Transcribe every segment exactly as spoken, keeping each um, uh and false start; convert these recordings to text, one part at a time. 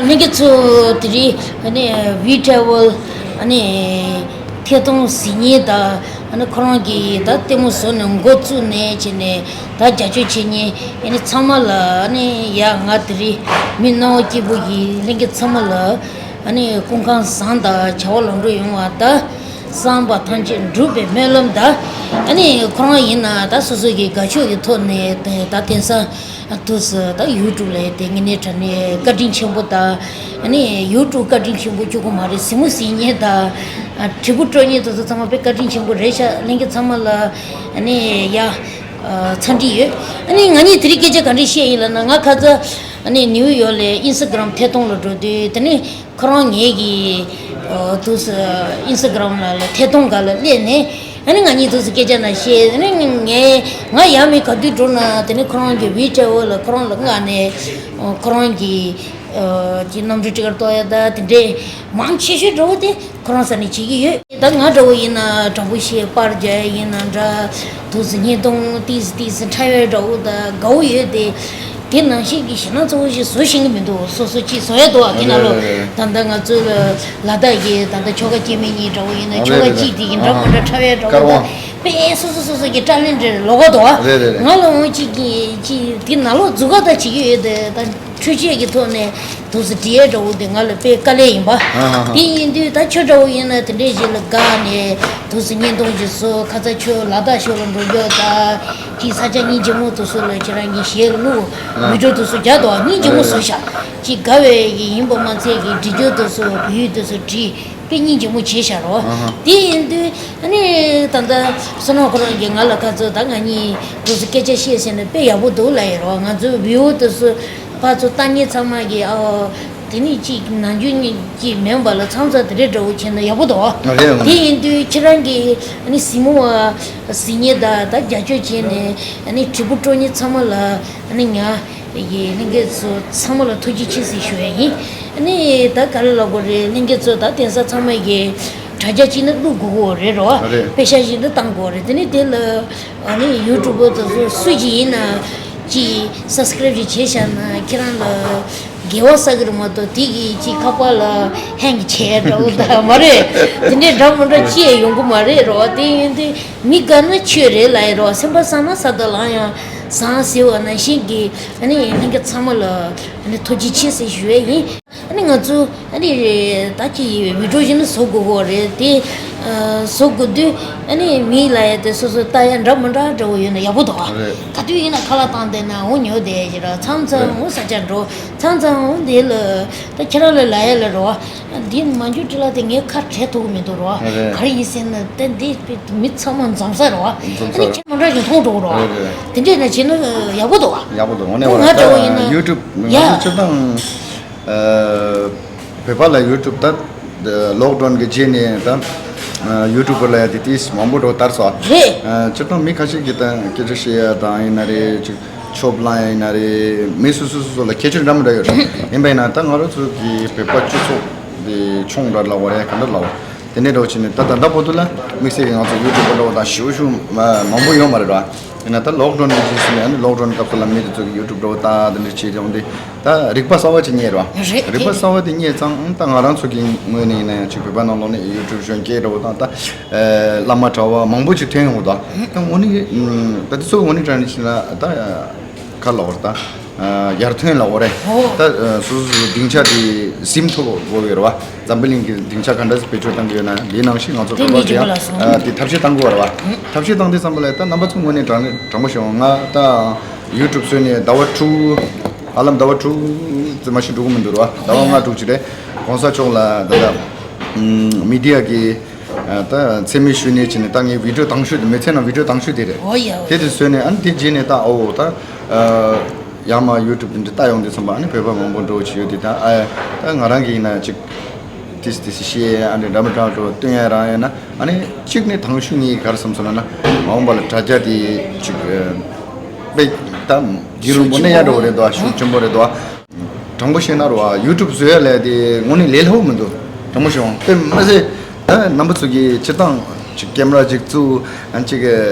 ལྷན་རྒྱས་ཚོ་དེ་རིང་ཨ་ནི་We Travel ཨ་ནི་ཐད་གཏོང་གཟིགས་མཁན་དང་ཨ་ནི་ཁོ་རང་གིས་ད་ལྟད་མོ་བཟོ་ནས་འགོ་བཙུགས་ནས་བྱས་ནས་ད་རྒྱབ་སྐྱོར་བྱེད་མཁན་ཨ་ནི་ཚང་མ་ལ་ཨ་ནི་ཡ་ང་དེ་རིང་མི་སྣང་བ་སྐྱིད་པོ་ཡིན། ལྷན་རྒྱས་ཚང་མ་ལ་ཨ་ནི་སྐུ་ཁམས་བཟང་དང་བྱ་བ་ལམ་འགྲོ་ཡོང་བ་དང་བསམ་པ་ཐམས་ཅད་འགྲུབ་པའི་སྨོན་ལམ་དང་ཨ་ནི་ཁོ་རང་ཡིན་ན་ད་སོ་སོ་གི་དགའ་ཕྱོགས་ཀྱི་ཐོག་ནས་ད་དེང་སང་དུས་སུ་ད་ཡུ་ཊུབ་ལ་དེ་དངོས་གནས་དྲང་གནས་བཀའ་དྲིན་ཆེན་པོ་དང་། ཨ་ནི་ཡུ་ཊུབ་བཀའ་དྲིན་ཆེན་པོ་གཅིག་པོ་མ་རེད། གཟིགས་མོ་གཟིགས་མཁན་དང་། ཨ་དྲིལ་བུ་དཀྲོལ་མཁན་དེ་ཚོ་ཚང་མ་དཔེ་བཀའ་དྲིན་ཆེན་པོ་རེད་ཤག་ལྷན་རྒྱས་ཚང་མ་ལ་ཨ་ནི་ཡ་ཨ་འཚམས་འདྲི་ཡོད། ཨ་ནི་ང་གཉིས་དེ་རིང་སྐད་ཆ་ག་འདྲ་བཤད་ཡིན་ལབ་ན། ང་ཁ་སང་ཨ་ནི་ནིའུ་ཡོག་ལ་ཨིན་སི་ཊ་གྷི་རམ་ཐད་གཏོང་ལ་འགྲོ་དུས་དེ་ནི་ཁོ་རང་ངེད་ཀྱི་ཨ་དུས་སུ་ཨིན་སི་ཊ་གྷི་རམ་ལ་ལ་ཐད་གཏོང་སྒང་ལ་སླེབས་ནས། ཨ་ནི་ང་གཉིས་དུས་སུ་སྐད་ཆ་ན་བཤད། ཨ་ནི་ངས་ང་ཡ་མི་ག་དུས་འགྲོ་ན་དེ་ནི་ཁོ་རང་གི་We Travel ལ་ཁོ་རང་ལ་མངགས་ནས་ཨ་ཁོ་རང་གི་ཨ་ཅི་གནམ་གྲུ་ཊི་ཀེ་ཊི་གཏོང་ཡ་ད་དེ་འདྲའི་མང་ཆེ་ཤོས་འདྲ་བོ་དེ་ཁོ་རང་ས་ནས་བྱེད་ཀྱི་ཡོད། ད་ང་འདྲ་བོ་ཡིན་ན་དྲང་པོ་བཤད་པར་རྒྱག་ཡ་ཡིན་ན་འདྲ། དུས་སུ་བརྙན་ཐུང་ཏིས་ཏིས་འཁྲབ་ཡ་འདྲ་བོ་ད་དགའ་བོ་ཡོད་དེ། དེ་ནང་བཞིན་གྱི་ཞེད་སྣང་ཚ་བོ་ཞིག་བཟོ་ཤེས་ཀྱི་མི་འདུག་སོ་སོ་ཅིག་བཟོ་ཡ་འདུག་ཨ། དེ་ནང་ལོ་རེད་རེད། ད་ལྟ་ང་ཚོ་ལ་ལ་དྭགས་ཀྱི་ད་ལྟ་ཁྱོ་ག་སྐྱེ་དམན་གཉིས་འདྲ་བོ་ཡིན་ན་ཨ་ཁྱོ་ག་རེད་རེད་གཅིག་དེ་འདྲ་ཨ་མ་འདྲ་འཁྲབ་ཡ་འདྲ་བོ་དཀར་དབང་། དཔེ་སོ་སོ་སོ་སོ་གི་དྲ་ལན་འདྲ་ལོག་ག་འདུག་ཨ། རེད་རེད་རེད། ང་ལ་འོང་གཅིག་གིས་གཅིག་དེ་ནང་ལོག་འཛུགས་ག་ད་བྱེད་ཀྱི་ཡོད་དེ། ད་འཕྲུལ་ཆས་ཀྱི་ཐོག་ནས་དུས་སུ་འབྲི་ཡ་འདྲ་བོ་དེ་ང་ལ་དཔེ་དཀའ་ལས་ཡིན་པ། ཨ་ཧ་ཧ། དེ་ཡིན་དུས་ད་ཁྱོད་འདྲ་བོ་ཡིན་ན་དེ་འདྲས་ཞིག་ལ་དགའ་ནས་དུས་སུ་བརྙན་ཐུང་ཞིག་བཟོ། ཁ་ཚ་ཁྱོད་ལ་དྭགས་ཕྱོགས་ལ་འགྲོ་རྒྱུ་ད་གཅིག་ས་ཆ་སྙིང་རྗེ་མོ་དུས་སུ་ལ་ཁྱེད་རང་གཉིས་ཞལ་བླུགས། ཨ། བི་ཌིའོ་དུས་སུ་རྒྱག་དོ་སྙིང་རྗེ་མོ་བཟོས་ཤག་ཅིག་དགའ་བའི་ཡིན་པ་མ་ཚད་ཀྱི་འབྲི་རྒྱུ་དུས་སུ་བོད་ཡིག་དུས་སུ་བྲིས། དཔེ་སྙིང་རྗེ་མོ་བྱས་ཤག་རོ། ཨ་ཧ། དེ་ཡིན་དུས་ཨ་ནི་ད་ལྟ་བསོད་ནམས་ཁོ་རང་གིས་ང་ལ་ཁ་ཚོ་ད་ང་གཉིས་དུས་སུ་སྐད་ཆ་བཤད་ཟེར་ནས་དཔེ་ཡག་པོ་འདུག་ལབ་ཡོད་རོ། ང་ཚོའི་བི་ཡོ་དུས་སུ་ཕར་ཚུར་ལྟ་མཁན་ཚང་མ་གིས་ཨོ་དེ་ནི་ཅིག་ནམ་རྒྱུན་གཉིས་ཀྱི་མེམ་བར་ལ་མཚམས་མཚམས་དེ་འདྲའི་འདྲ་བོ་བྱས་ན་ཡག་པོ་འདུག་རེད། དེ་ཡིན་དུས་ཁྱེད་རང་གིས་ཨ་ནི་གཟིགས་མོ་བ་གཟིགས་མཁན་དང་ད་རྒྱབ་སྐྱོར་བྱས་ནས་ཨ་ནི་དྲིལ་བུ་དཀྲོལ་མཁན་ཚང་མ་ལ་ཨ་ནི་ང་ཡི་ལྷན་རྒྱས་ཚོ་ཚང་མ་ལ་ཐུགས་རྗེ་ཆེ་ཟེར་ཞུ་ཡ་ཡིན། ཨ་ནི་ད་ག་རེ་ལབ་དགོས་རེད། ལྷན་རྒྱས་ཚོ་ད་དེང་སང་ཚང་མ་གིས་དྲ་རྒྱ་གཅིག་ན་བླུག་དགོས་ཀྱི་རེད་རོ། རེད། པེ་ཤག་ཞིག་ཏུ་བཏང་དགོས་རེད། དེ་ནི་དེ་ལ་ཨ་ནི་ཡུ་ཊུབ་པ་དེ་ཚོ་སུ་ཅིག་ཡིན་ན་ཅིག་སབ་སི་ཀ་རེབ་ཅིག་བྱས་བཞག་ན་ཁྱེད་རང་ལ་དགེ་བ་བསགས་ཀྱི་རེད་མ་གཏོགས་དེ་གིས་ཅིག་ཁ་པར་ལ་ཧེང་བྱས་འདྲ་བོ་ད་མ་རེད། དེ་འདྲའི་འདྲ་མི་འདྲ་ཅི་ཡང་ཡོང་གི་མ་རེད་རོ། དེ་ཡིན་དུས་མི་དགའ་ན་ཆོས་རེད་ལབ་ཡ་རོ། སེམས་པ་བཟང་ན་ས་དང་ལམ་ཡང་བཟང་ཟེར་བ་ནང་བཞིན་གྱི་ཨ་ནི་ལྷན་རྒྱས་ཚང་མ་ལ་ཨ་ནི་ཐུགས་རྗེ་ཆེ་ཟེར་ཞུ་ཡས་ཡིན། ཨ་ནི་ང་ཚོ་ཨ་ནི་ད་ཅི་བི་ཌིའོ་ཞིག་ནི་བཟོ་དགོས་གོ་རེད་དེ། ཨ་བཟོ་དགོས་དུས་ཨ་ནི་མི་ལ་ཡ་དེ་སོ་སོ་ལྟ་ཡ་འདྲ་མི་འདྲ་འདྲ་བོ་ཡོད་ན་ཡག་པོ་འདུག་ཨ། རེད། ག་དུས་ཡིན་ན་ཁ་ལག་བཏང་བསྡད་ན་འོ་ཉོ་བསྡད་ཀྱི་ར། མཚམས་མཚམས་འོ་ས་ཆ་འགྲོ། མཚམས་མཚམས་འོ་འདི་ལ་ད་ཁྱེད་རང་ལ་ལ་ཡ་ལ་རོ། འདི་མ་འཇུ་ཊི་ལ་དེ་ངས་ཁ་བྲལ་ཐུབ་ཀྱི་མི་འདུག་རོ། རེད། ག་རེ་ཡིན་ཟེར་ན་ད་འདི་མི་ཚང་མ་འཛོམས་ས་རོ། འཛོམས་ས་ཨ་ནི་རོ། ཁྱེད་མ་འདྲ་ཞིག་མཐོང་འགྲོ་གི་རོ། རེད་རེད། དེ་འདྲས་ན་བྱས་ན་ཡག་པོ་འདུག་ཨ། ཡག་པོ་འདུག་འོ་ནས་ང་འདྲ་བོ་ཡིན་ན་ཡུ་ཊུབ་ང་ཡ་ཚོ་སྤྱིར་བཏང་བོད་པ་ལ་ཡུ་ཊུབ་ད་ལོག་ཌའུན་གྱི་རྗེས་ནས་ད་ཡུ་ཊུབ་པ་ལ་ཡ་དེ་དེ་མང་པོ་འགྲོ་དར་སོང་། རེད། སྤྱིར་བཏང་མི་ཁ་ཤས་ཀྱིས་ད་སྐད་ཆ་བཤད་ཡ་དང་ཡིན་ན་རེད། ཅིག་ཆོབ་ལང་ཡ་ཡིན་ན་རེད། མི་སུ་སུ་སུ་སུ་ལ་ཁྱད་ཆོས་འདྲ་མི་འདྲ་ཡོད་རེད། ཡིན་པ་ཡིན་ན་ད་ང་རང་ཚོ་གི་བོད་པ་སྤྱི་ཚོགས་དེ་ཆུང་འདྲ་ལབ་དགོས་རེད། ག་འདྲ་ལབ་དགོས། དེ་ནས་འགྲོ་བྱས་ནས་ད་ད་ལྟ་བར་དུ་ལ་དམིགས་བསལ་གྱི་ང་ཚོ་ཡུ་ཊུབ་པ་འདྲ་བོ་དང་ཞེ་པོ་ཞེ་པོ་མ་མང་པོ་ཡོད་མ་རེད་ར། ཡིན་ན་ད་ལོག་ཌའུན་གྱི་རྗེས་སུ་ནས་ཨ་ནི་ལོག་ཌའུན་སྐབས་སུ་ལ་མི་དེ་ཚོ་གི་ཡུ་ཊུབ་འདྲ་བོ་ད་དེ་འདྲ་བྱས་ཏེ་འོང་དུས་ད་རིག་པ་གསར་བ་ཅིག་རྙེད་ར། རེད། རིག་པ་གསར་བ་དེ་རྙེད་ཙང་ཨ་ད་ང་རང་ཚོ་གི་ངོས་ནས་ཡིན་ན་ཡང་ཅིག་བོད་པ་ནང་ལོགས་ནས་ཡུ་ཊུབ་གཞོན་སྐྱེས་འདྲ་བོ་དང་ད་བླ་མ་གྲྭ་བ་མང་པོ་ཅིག་ཐོན་ཡོང་གི་འདུག་ད་དངོས་གནས་ད་དེ་ཚོ་དངོས་གནས་དྲང་གནས་བྱས་ན་ད། ག་ལབ་དགོས་རེད་ད། ཡར་ཐོན་ལབ་དགོས་རེད། ཨོ། ད་སོ་སོ་སོ་སྡིངས་ཆ་དེ་ཟིན་ཐུབ་དགོས་ཀྱི་རེད་བ། འཛམ་བུ་གླིང་གི་སྡིངས་ཆ་ག་འདྲ་སེ་བེད་སྤྱོད་བཏང་གི་ཡོད་ན་དེའི་ནང་བཞིན་ང་ཚོ་དེ་བོད་པ་ངེས་ཅན་ཡང་པ་ལ་སོང་། དེ་ཐབས་ཤེས་བཏང་དགོས་རེད་བ། ཐབས་ཤེས་བཏང་དུས་ཙམ་པ་ལ་ད་རྣམ་པ་ཚོ་དངོས་གནས་དྲང་དྲང་པོ་ཞུ་ང་ད་ཡུ་ཊུབ་བཟོས་ནས་ཟླ་བ་དྲུག་ཧ་ལམ་ཟླ་བ་དྲུག་ཙམ་མ་ཞིག་འགྲོ་གི་མི་འདུག་རེད་བ། ཟླ་བ་ལྔ་དྲུག་ཅིག་རེད། གོང་ས་མཆོག་ལ་ད་ལྟ་མི་ཌི་ཡ་གི་ད་མཚན་སྨད་ཞུས་ནས་བྱས་ནས་ད་ངའི་བི་ཌིའོ་དང་ཤོས་དེ་མི་ཚེ་ནང་བི་ཌིའོ་དང་ཤོས་དེ་རེད། ཨོ་ཡ། དེ་དེ་བཟོས་ནས་ཨ་ནི་དེ་རྗེས་ནས་ད་ཨོ་ད་ཡར་མར་ཡུ་ཊུབ་དེ་འདྲ་ལྟ་ཡོང་དུས་ཙམ་པ་ཨ་ནི་བོད་པ་མང་པོ་འགྲོ་བྱེད་ཡོད་དེ་ད་ཨ་ད་ང་རང་གི་ཡིན་ན་ཅིག་ཏིས་ཏིས་བཤད་ཨ་འདྲ་འདྲ་མི་འདྲ་འགྲོ་སྟོན་ཡ་རང་ཡོད་ན་ཨ་ནི་གཅིག་ནས་དང་ཤོས་ངས་ག་རེ་བསམ་སོང་ན་ན་མ་འོངས་པ་ལ་དྲ་རྒྱ་དེ་ཅིག་དཔེ་ད་རྒྱུན་རིང་པོ་གནས་ཡ་འགྲོ་གི་རེད་དོ། ཤུགས་ཆེན་པོ་རེད་དོ། དྲང་པོ་བཤད་ན་རོ་ཡུ་ཊུབ་བཟོ་ཡ་ལས་དེ་དངོས་གནས་ལས་སླ་པོ་མི་འདུག་དྲང་པོ་བཤད་འོང་དཔེ་མི་སྲིད། ད་རྣམ་པ་ཚོ་གིས་སྤྱིར་བཏང་ ཅིག་ཀེམ་ར་ཅིག་བཙུགས། ཨ་ཅིག་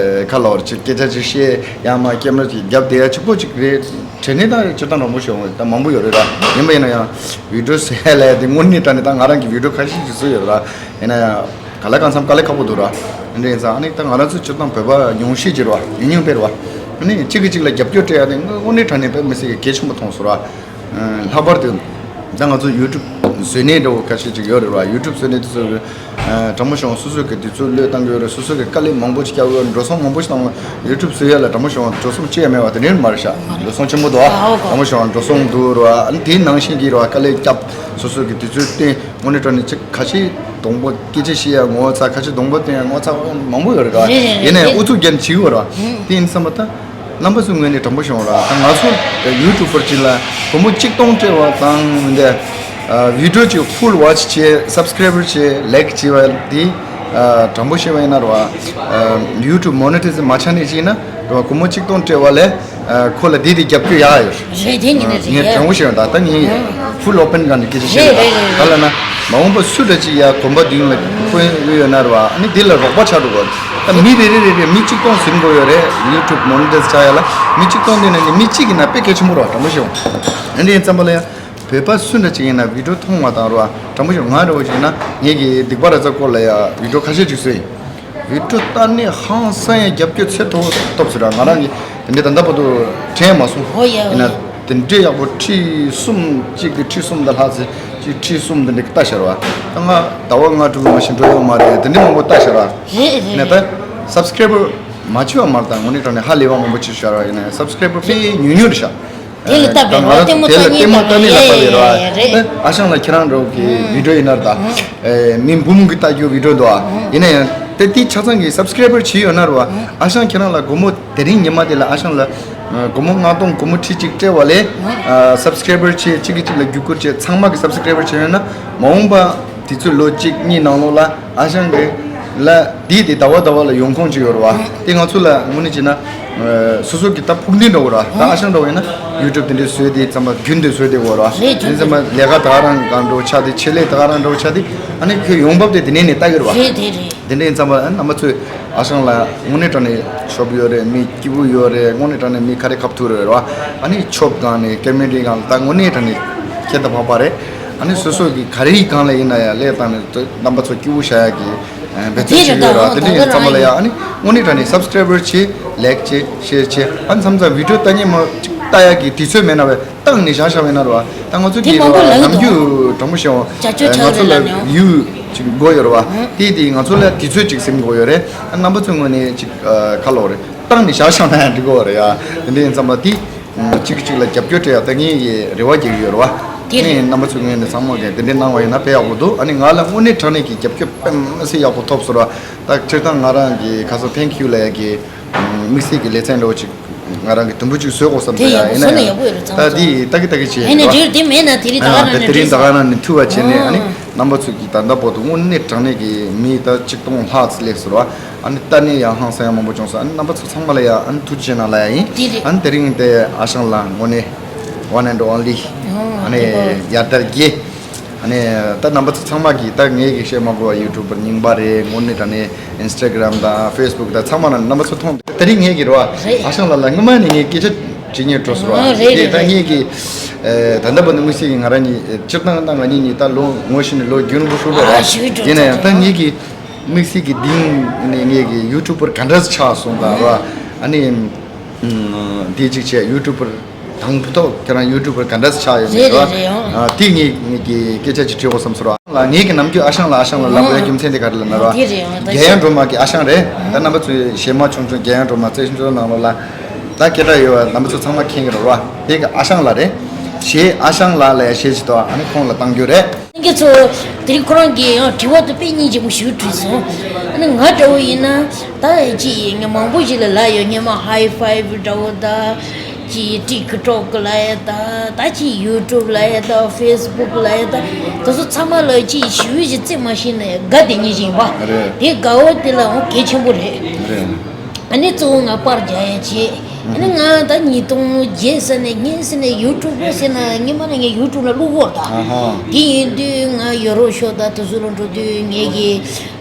ཁ་ལོར་ཅིག་སྐད་ཆ་ཅིག་བཤད། ཡང་མ་ཀེམ་ར་ཅིག་རྒྱབ་བསྡད་ཡ་གཅིག་པོ་ཅིག་རེད། དྲན་ནས་ད་སྤྱིར་བཏང་དྲང་པོ་ཞུ་ད་མང་པོ་ཡོད་རེད་ར། ཡིན་པ་ཡིན་ན་ཡང་བི་ཌིའོ་ཟེར་ཡ་ལས་དེ་དངོས་གནས་དྲང་གནས་ད་ང་རང་གི་བི་ཌིའོ་ཁ་ཤས་ཅིག་བཟོས་ཡོད་ར། ཡིན་ན་ཡང་ག་ལ་གང་འཚམ་དཀའ་ལས་ཁག་པོ་འདུག་ར། འདི་འདྲ་ཡིན་ཙང་ཨ་ནི་ད་ང་རང་ཚོ་སྤྱིར་བཏང་བོད་པ་ཉུང་ཤས་ཅིག་རེད་བ། ཉུང་ཉུང་དཔེ་རེད་བ། ཨ་ནི་གཅིག་གིས་གཅིག་ལ་རྒྱབ་སྐྱོར་སྤྲད་ཡ་དེ་དངོས་གནས་དྲང་གནས་དཔེ་མི་སྲིད་ཀྱི་གལ་ཆེན་པོ་མཐོང་སོང་ར། ལྷག་པར་དུ་ད་ང་ཚོ་ཡུ་ཊུབ་བཟོ་ནས་འདྲ་བོ་ཁ་ཤས་ཅིག་ཡོད་རེད་བ། ཡུ་ཊུབ་བཟོ་ནས་དེ་ཚོ་དྲང་པོ་བྱུང་སོ་སོ་གི་དུས་ཚོད་བློས་བཏང་གི་ཡོད་རེད། སོ་སོ་གི་དཀའ་ལས་མང་པོ་ཅིག་བརྒྱབ་ཡོད། འགྲོ་སོང་མང་པོ་ཞིག་བཏང་བ། ཡུ་ཊུབ་བཟོ་ཡ་ལ་དྲང་པོ་བྱུང་འགྲོ་སོང་ཅི་ཡང་མེད་བ་དེ་འདྲ་མ་རེད་ཤག་འགྲོ་སོང་ཆེན་པོ་འདུག་ཨ་ཧོ་དྲང་པོ་བྱུང་འགྲོ་སོང་འདུག་ར། ཨ་ནི་དེའི་ནང་བཞིན་གྱི་ར་དཀའ་ལས་བརྒྱབ། སོ་སོ་གི་དུས་ཚོད་བཏོན། དངོས་གནས་དྲང་གནས་ཅིག་ཁ་ཤས་གདོང་པོ་སྐད་ཆ་བཤད་ཡ་ངོ་ཚ། ཁ་ཤས་གདོང་པོ་བསྟན་ཡ་ངོ་ཚ་མང་པོ་ཡོད་རེད་ར། རེད་རེད་ཡིན་ན་ཡང་རེད། ཨུ་ཚུགས་རྒྱབ་བྱེད་ཀྱི་ཡོད་ར། དེ་ཡིན་བསམ་པ་ད། རྣམ་པ་ཚོའི་ངོས་ནས་དྲང་པོ་བྱུང་ར། ད་ང་ཚོ་ཡུ་ཊུབ་པར་ཅིག་ལ་སྒོར་མོ་གཅིག་སྟོང་སྤྲད་པ་དང་འདི་བི་ཌིའོ་ཅིག་ཕུལ་ཝ་ཆི་བྱས། སབ་སི་ཀེ་རའི་བར་བྱས། ལའིག་བྱས་པ་འདི་དྲང་པོ་བཤད་པ་ཡིན་ན་ར་བ། ཡུ་ཊུབ་མོ་ནི་ཊའི་ཛི་མ་ཆགས་ནས་ཅིག་ཡིན་ན་ར་བ་སྒོར་མོ་གཅིག་སྟོང་སྤྲད་པ་ལས་ཁོ་ལ་འདི་དེ་རྒྱབ་སྐྱོར་ཡག་ཡོད། རེད་དེ་ནི་རེད་ངས་རེད། དྲང་པོ་བཤད་ཡོད། ད་ད་ངས་ཕུལ་ཨོ་པན་སྒང་ནས་སྐད་ཆ་བཤད་ཡོད། རེད་རེད་རེད། ད་ལ་ན། མ་འོངས་པ་སུ་འདྲ་ཅིག་ཡ་གོམ་པ་མདུན་ལ་ཕོན་ཡོད་ཡོད་ན་ར་བ། ཨ་ནི་འདི་ལ་རོགས་པ་ཆགས་འགྲོ་དགོས། ད་མི་རེ་རེ་རེ་རེ་མི་གཅིག་སྟོང་ཟིན་དགོས་ཡོད་རེད། ཡུ་ཊུབ་མོ་ནི་ཊའི་ཛི་ཆགས་ཡ་ལ་མི་གཅིག་སྟོང་དེ་ནང་ནས་མི་གཅིག་ཡིན་ན་དཔེ་གལ་ཆེན་པོ་རེད་བ། དྲང་པོ་བཤད་ཡོང་། ཨ་ནི་ཡིན་ཙམ་པ་ལ་ཡ་བོད་པ་སུ་འདྲ་ཅིག་ཡིན་ན་བི་ཌིའོ་མཐོང་བ་དང་ར་བ། དྲང་པོ་བཤད་ང་འདྲ་བོ་ཅིག་ཡིན་ན་ངེད་ཀྱི་སྡིག་པ་ར་ཛ་སྐོར་ལ་ཡ་བི་ཌིའོ་ཁ་ཤས་ཅིག་བཟོས་ཡིན། བི་ཌིའོ་ལྟ་ནས་ཧང་སང་ཡ་རྒྱབ་སྐྱོར་ཚད་མཐོ་པོ་ཐོབ་ཟེར་ར། ང་རང་གི་དེ་འདྲའི་ད་ལྟ་བར་དུ་དྲན་མ་སོང་། ཨོ་ཡ་ཡིན་ན་ཨོ་ཡ། དེ་འདྲའི་ཡག་པོ་ཁྲི་གསུམ་གཅིག་གི་ཁྲི་གསུམ་དང་ལྷག་ཚེ་གཅིག་ཁྲི་གསུམ་དེ་འདྲའི་ལྟ་ཤར་བ། ད་ང་ཟླ་བ་ལྔ་དྲུག་མ་ཞིག་འགྲོ་ཡོད་མ་རེད། དེ་འདྲའི་མང་པོ་ལྟ་ཤར་བ། རེད་རེད་ཡིན་ན་ད་རེད། སབ་སི་ཀེ་རའི་བར་མ་བྱེད་པ་མ་རེད། ད་དངོས་གནས་དྲང་གནས་ཧ་ལས་པ་མང་པོ་བྱེད་ཤར་བ། ཡིན་ན་སབ་སི་ཀེ་རའི་བར་དཔེ་ཉུང་ཉུང་རེད་ཤག་དེ་ལ་ལྟ་བའི་རོགས་ལྟད་མོ་ལྟ་ཉན་ལྟ་བའི་རོགས་ལྟ་ཉན་ལ་ལྟ་བའི་རོགས་ཡེ་ཡེ་ཡེ་རེད། ཨ་ཞང་ལགས་ཁྱེད་རང་འདྲ་བོ་གི་བི་ཌིའོ་ཡིན་ན་ར་ད། མི་འབུམ་གི་ལྟ་རྒྱུ་བི་ཌིའོ་འདུག་ཨ། ཡིན་ན་ཡང་དེ་དེ་ཆ་ཚང་གི་སབ་སི་ཀེ་རའི་བར་བྱས་ཡོད་ན་ར་བ། ཨ་ཞང་ཁྱེད་རང་ལ་སྒོར་མོ་དེ་རིང་ཉི་མ་དེ་ལ་ཨ་ཞང་ལ་སྒོར་མོ་ལྔ་སྟོང་སྒོར་མོ་ཁྲི་གཅིག་སྤྲད་པ་ལས་སབ་སི་ཀེ་རའི་བར་བྱས་གཅིག་གིས་གཅིག་ལ་བརྒྱུད་སྐུར་བྱས་ཚང་མ་གི་སབ་སི་ཀེ་རའི་བར་བྱས་ཡོད་ན་མ་འོངས་པ་དུས་ཚོད་ལོ་གཅིག་གཉིས་ནང་ལོགས་ལ། ཨ་ཞང་གི་ལ་འདི་དེ་ཟླ་བ་ཟླ་བ་ལ་ཡོང་ཁུངས་ཅིག་ཡོད་རེད་བ། དེ་ང་ཚོ་ལ་དངོས་གནས་བྱས་ན། སོ་སོ་གི་ད་ཕུགས་འདུན་འདྲ་བོ་ར། ད་ཨ་ཞང་འདྲ་བོ་ཡིན་ན་ཡུ་ཊུབ་དེ་འདྲའི་བཟོས་དེ་ཙམ་པ་རྒྱུན་དུ་བཟོས་དེ་འོ་ར། རེད་དེ་རེད་ཙམ་པ་ལས་ཀ་ད་ག་རང་གང་འགྲོ་ཆ་དེ་ཆེད་ལས་ད་ག་རང་འགྲོ་ཆ་དེ་ཨ་ནི་ཁོས་ཡོང་འབབ་དེ་དེ་ནས་ནས་ལྟ་གི་རེད་བ། རེད་དེ་རེད། དེ་འདྲ་ཡིན་ཙམ་པ་ཨ་རྣམ་པ་ཚོས་ཨ་ཞང་ལ་དངོས་གནས་དྲང་གནས་ཤོབ་ཡོད་རེད། མི་སྐྱིད་པོ་ཡོད་རེད། དངོས་གནས་དྲང་གནས་མི་ཁ་རེ་ཁ་ཐུག་རེད་བ། ཨ་ནི་ཆོབ་སྒང་ནས་ཀེ་མེ་ཌི་སྒང་ལ་ད་དངོས་གནས་དྲང་གནས་ཁྱད་དུ་འཕགས་པ་རེད། ཨ་ནི་སོ་སོ་གི་ག་རེའི་སྒང་ལ་ཡིན་ན་ཡང་ལས་བཏང་ནས་རྣམ་པ་ཚོ་སྐྱིད་པོ་བྱ་ཡག་གི་འབད་བརྩོན་བྱེད་ཀྱི་ཡོད་ར། དེ་འདྲ་ཡིན་ཙམ་པ་ལ་ཡང་ཨ་ནི་དངོས་གནས་དྲང་གནས་སབ་སི་ཀེ་རའི་བར་བྱེད། ལའིག་བྱེད། ཤེར་བྱེད། ཨ་ནི་མཚམས་མཚམས་བི་ཌིའོ་ལྟ་ཉན་མ་ཅིག་ལྟ་ཡག་གི་དུས་ཚོད་མེད་ན་བས་བཏང་ནས་བཞག་བཞག་བས་ན་ར་བ། ད་ང་ཚོ་གི་ར་ནམ་རྒྱུན་དྲང་པོ་བཤད་འོང་། ང་ཚོ་ལ་བིའུ་ཅིག་དགོས་ཡོད་ར་བ། དེ་དེ་ང་ཚོ་ལ་དུས་ཚོད་ཅིག་ཟིན་དགོས་ཡོད་རེད། ཨ་རྣམ་པ་ཚོའི་ངོས་ནས་ཅིག་ཁ་ལོ་རེད། བཏང་ནས་བཞག་བཞག་ན་ཡང་འགྲིག་གི་རེད་ཡ། དེ་འདྲ་ཡིན་ཙམ་པ་དེ། གཅིག་གིས་གཅིག་ལ་རྒྱབ་སྐྱོར་སྤྲད་ཡ་ད་ངས་ཀྱི་རེ་བ་རྒྱག་གི་ཡོད་རེད་བ། དེ་རེད། ངས་རྣམ་པ་ཚོའི་ངོས་ནས་ཚང་མ་གིས་དེ་འདྲའི་གནང་བ་ཡིན་ན་དཔེ་ཡག་པོ་འདུག་ཨ་ནི་ང་ལ་དངོས་གནས་དྲང་གནས་ཀྱི་རྒྱབ་སྐྱོར་དཔེ་མི་སྲིད་ཡག་པོ་ཐོབ་སོང་ར། ད་སྤྱིར་བཏང་ང་རང་གི་ཁ་སང་ཐེང་ཁྱུ་ལབ་ཡ་གི་དམིགས་བསལ་གྱི་ལེ་ཚན་འདྲ་བོ་ཅིག་ང་རང་གིས་དུམ་བུ་ཅིག་བཟོ་དགོས་བསམ་དེ་ཡ་ཡིན་ན་ཡང་ད་དེ་ད་གི་ད་གི་བྱས་ཡིན་ན་རེད་བ། དེ་རིང་ད་ག་ནང་ནས་ཐུག་པ་བྱས་ནས་ཨ་ནི་རྣམ་པ་ཚོ་གིས་ད་ལྟ་བར་དུ་དངོས་གནས་དྲང་གནས་ཀྱི་མི་ད་གཅིག་སྟོང་ལྷག་ཙམ་སླེབས་སོང་ར། ཨ་ནི་ལྟ་ནས་ཡང་ཧང་སང་ཡང་མང་པོ་བྱུང་སོང་། ཨ་ནི་རྣམ་པ་ཚོ་ཚང་མ་ལ་ཡང་ཨ་ནི་ཐུགས་རྗེ་གནང་ལབ་ཡ་ཡིན། དེ་རེད། ཨ་ནི་དེ་རིང་དེ་ཨ་ཞང་ལགས་དངོས་གནས་one and only། ཨ་ནི་ཡར་དར་རྒྱས། ཨ་ནི་ད་རྣམ་པ་ཚོ་ཚང་མ་གིས་ད་ངས་ཀྱི་བཤད་མ་དགོས་པ་ཡུ་ཊུབ་པར་རྙིང་པ་རེད། དངོས་གནས་དྲང་གནས་ཨིན་སི་ཊ་གྷི་རམ་དང་ཕེ་སི་བུག་དང་ཚང་མ་ན་རྣམ་པ་ཚོ་མཐོང་དེ་རིང་ངས་ཀྱི་རེད་བ། ཨ་ཞང་ལགས་ལ་སྔོན་མ་ནས་ངས་སྐད་ཆ་དྲི་སྙིང་བྲོ་སོང་བ། དེ་ད་ངས་ཀྱི་ད་ལྟ་བར་དུ་དམིགས་བསལ་གྱི་ང་རང་གཉིས་སྤྱིར་བཏང་ད་ང་གཉིས་གཉིས་ད་ལོ་ངོ་ཤེས་ནས་ལོ་རྒྱུན་རིང་པོ་ཞིག་རེད་བ། ཡིན་ན་ཡང་ད་ངས་ཀྱི་དམིགས་བསལ་གྱི་འདི་ནས་ངས་ཀྱི་ཡུ་ཊུབ་པར་ག་འདྲ་ཆགས་སོང་དང་ར། ཨ་ནི་འདི་གཅིག་བྱས་ཡུ་ཊུབ་པར་དང་པོ་ཐོག་ཁྱེད་རང་ཡུ་ཊུབ་པར་ག་འདྲ་ཆགས་ཡོད་མེད་ར། དེ་ངས་ངས་ཀྱི་སྐད་ཆ་ཅིག་དྲི་དགོས་བསམ་སོང་ར། ལ་ངས་ཀྱི་ནམ་རྒྱུན་ཨ་ཞང་ལགས་ཨ་ཞང་ལགས་ལབ་དགོས་རྒྱུ་མཚན་དེ་ག་རེ་ལབ་ན་ར། རྒྱལ་ཡོངས་སྒྲོལ་མ་གི་ཨ་ཞང་རེད། ད་རྣམ་པ་ཚོས་གཞས་མ་ཆུང་ཆུང་རྒྱལ་ཡོངས་སྒྲོལ་མ་རྩེ་ཤིང་ཆུ་ནང་ལོགས་ལ་ད་སྐད་གྲགས་ཡོད་པ་རྣམ་པ་ཚོ་ཚང་མ་མཁྱེན་གྱི་རེད་ར། དེ་གི་ཨ་ཞང་ལགས་རེད། གཞས་ཨ་ཞང་ལགས་ལ་ཡ་གཞས་ཅིག་འདུག་ཨ་ནི་ཁོང་ལ་བཏང་རྒྱུ་རེད། ལྷན་རྒྱས་ཚོ། དེ་རིང་ཁོ་རང་གིས་ཡང་དྲི་བ་དེ་དཔེ་སྙིང་རྗེ་མོ་ཞིག་དྲིས་སོང་། ཨ་ནི་ང་འདྲ་བོ་ཡིན་ན་ད་ཅི་ངས་མང་པོ་ཞིག་ལ་ལབ་ཡོད། སྔོན་མ་ཧའི་ཕའི་བི་འདྲ་བོ་ད་ཅི་ཊིག་ཊོག་ལབ་ཡ་ད་ད་ཅི་ཡུ་ཊུབ་ལབ་ཡ་ད་ཕེ་སི་བུག་ལབ་ཡ་ད་དེ་ཚོ་ཚང་མ་ལ་ཅི་ཞུ་ཞིག་རྩེ་མ་ཤེས་ན་དགའ་བདེ་ཉིད་ཅིག་ཡིན་པ། རེད། དེ་དགའ་བོ་དེ་ལ་འོ་གལ་ཆེན་པོ་རེད། རེད། ཨ་ནི་གཙོ་བོ་ང་པར་རྒྱག་ཡ་བྱེད། ཨ་ནི་ང་ད་ཉིས་སྟོང་བརྒྱད་ཟེར་ནས་ཉེ་ཟེར་ནས་ཡུ་ཊུབ་པ་ཟེར་ན་སྔོན་མ་ནས་ངས་ཡུ་ཊུབ་ལ་བླུག་གོ་ད། ཨ་ཧ། དེ་ཡིན་དུས་ང་ཡོ་རོབ་ཕྱོགས་དང་དེ་ཚོ་ལ་འགྲོ་དུས་ངེད་ཀྱི་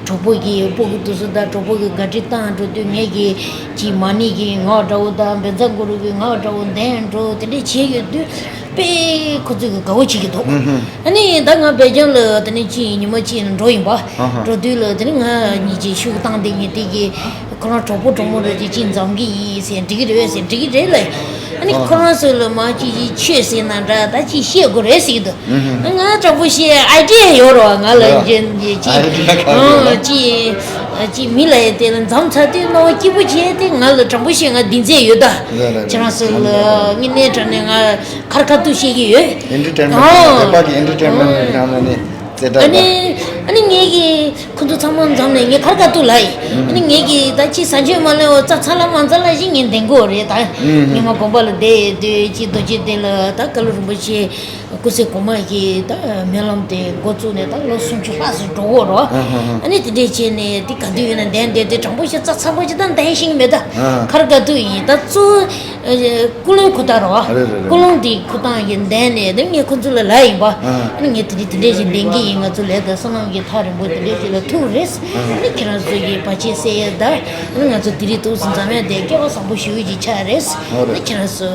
གྲོགས་པོ་གི་སྤུ་གུ་དེ་ཚོ་དང་གྲོགས་པོ་གི་དགའ་སྤྲོ་བཏང་འགྲོ་དུས་ངེད་ཀྱི་ཅིག་མ་ཎི་གི་ངག་འདྲ་བོ་དང་བཛྲ་གུ་རུ་གི་ངག་འདྲ་བོ་འདོན་འགྲོ་དེ་འདྲས་བྱས་ཡོད་དུས་དཔེ་ཁོ་ཚོ་གི་དགའ་བོ་བྱེད་ཀྱི་འདུག་ཨ་ནི་ད་ང་སྦེལ་ཇམ་ལ་དེ་ནས་ཅིག་ཉི་མ་གཅིག་འགྲོ་ཡིན་པ། ཨ་ཧ། འགྲོ་དུས་ལ་དེ་ནས་ང་གཉིས་ཀྱིས་ཤུགས་བཏང་སྟེ་ངས་དེ་གི་ཁོ་རང་གྲོགས་པོ་གྲོགས་མོ་རེ་ཅིག་ཅིག་འཛོམས་ཀྱི་ཡིན་ཟེར། འགྲིག་གི་རེད་ཟེར། འགྲིག་གི་རེད་ལ། ཨ་ནི་ཁོ་རང་ཚོ་ལ་མ་ཅིག་ཅིག་ཆོས་ཟེར་ན་འདྲ་ད་ཅིག་བཤད་དགོས་རེད་ཟེར་གྱི་འདུག་ང་དྲང་པོ་བཤད་ཨའི་ཌི་ཡ་ཡོད་རོགས། ང་ལ་ཡ། ཅིག་ཅིག་ཨའི་ཌི་ཡ་ག་རེ་ཡོད་ལ། ཨ་ཅིག་ཅིག་མི་ལ་ཡ་དེ་ལ་འཛོམས་ཚར་དུས་རྣ་བ་སྐྱིད་པོ་བྱས་ཏེ་ང་ལ་དྲང་པོ་བཤད་ང་གདེང་ཚད་ཡོད་ད། ལ་ལ་ལ། ཁྱེད་རང་ཚོ་ལ་དངོས་གནས་དྲང་གནས་ང་ཁར་ཁ་ཐུག་བཤད་ཀྱི་ཡོད། ཨེན་ཊར་ཊེན་མེན་ཊི། ཨོ། བོད་པ་གི་ཨེན་ཊར་ཊེན་མེན་ཊི་ནང་ནས་རྩེ་གྲ་ཨ་ནི་ད། ཨ་ནི་ངེད་ཀྱི་ཁོ་ཚོ་ཚང་མ་འཛོམས་ནས་ངས་ཁར་ཁ་ཐུག་ལ་ཡིན། ཨ་ནི་ངེད་ཀྱི་ད་ཅི་ཟ་ཆོས་མ་ལས་འོ་ཙ་ཚ་ལ་མ་ཚ་ལ་ཞིག་ངས་འདེང་དགོས་རེད་ད། ངས་མ་དགོན་པ་ལ་བསྡད་ཡོད་དུས་ཅི་རྡོ་རྗེ་གདན་ལ་ད་བཀའ་སློབ་རིན་པོ་ཆེ་སྐུ་ཚེ་གོང་མ་གི་ད་སྨོན་ལམ་དེ་འགོ་བཙུགས་ནས་ད་ལོ་སུམ་ཅུ་ལྷག་ཙམ་འགྲོ་གོ་རོ། ཨ་ནི་དེ་འདྲས་བྱས་ནས་དེ་ག་དུས་ཡིན་ན་འདེང་བསྡད་དེ་དྲང་པོ་བཤད་ཙ་ཚ་པོ་ཅིག་ད་འདེང་ཤེས་ཀྱི་མེད་ད། ཁར་ཁ་ཐུག་ཡིན་ད་གཙོ་བོ། ཀུན་སློང་ཁུར་ཐག་རོ། རེད་རེད་རེད། ཀུན་སློང་འདི་ཁུར་ཐག་གི་འདས་ནས་དེ་ངས་ཁོ་ཚོ་ལ་ལབ་ཡིན་པ། ཨ་ནི་ངས་དེ་འདྲ་དེ་འདྲ་ཞིག་ལེན་གྱི་ཡིན། ང་ཚོ་ལས་ཀ་བསོད་ནམས་ཀྱི་ཐག་རིང་པོ་དེ་འདྲ་ཞིག་ལ་ཐུག་རེད། ཨ་ནི་ཁྱེད་རང་ཚོ་གི་བར་ཆད་སེལ་ཡས་ད། ཨ་ནི་ང་ཚོ་དེ་རིང་ཐུགས་སུ་འཛོམས་ཡས་དེ་སྐལ་བ་བཟང་པོ་ཞེ་པོ་ཅིག་ཆགས་རེད། ཨ་ནི་ཁྱེད་རང་ཚོ་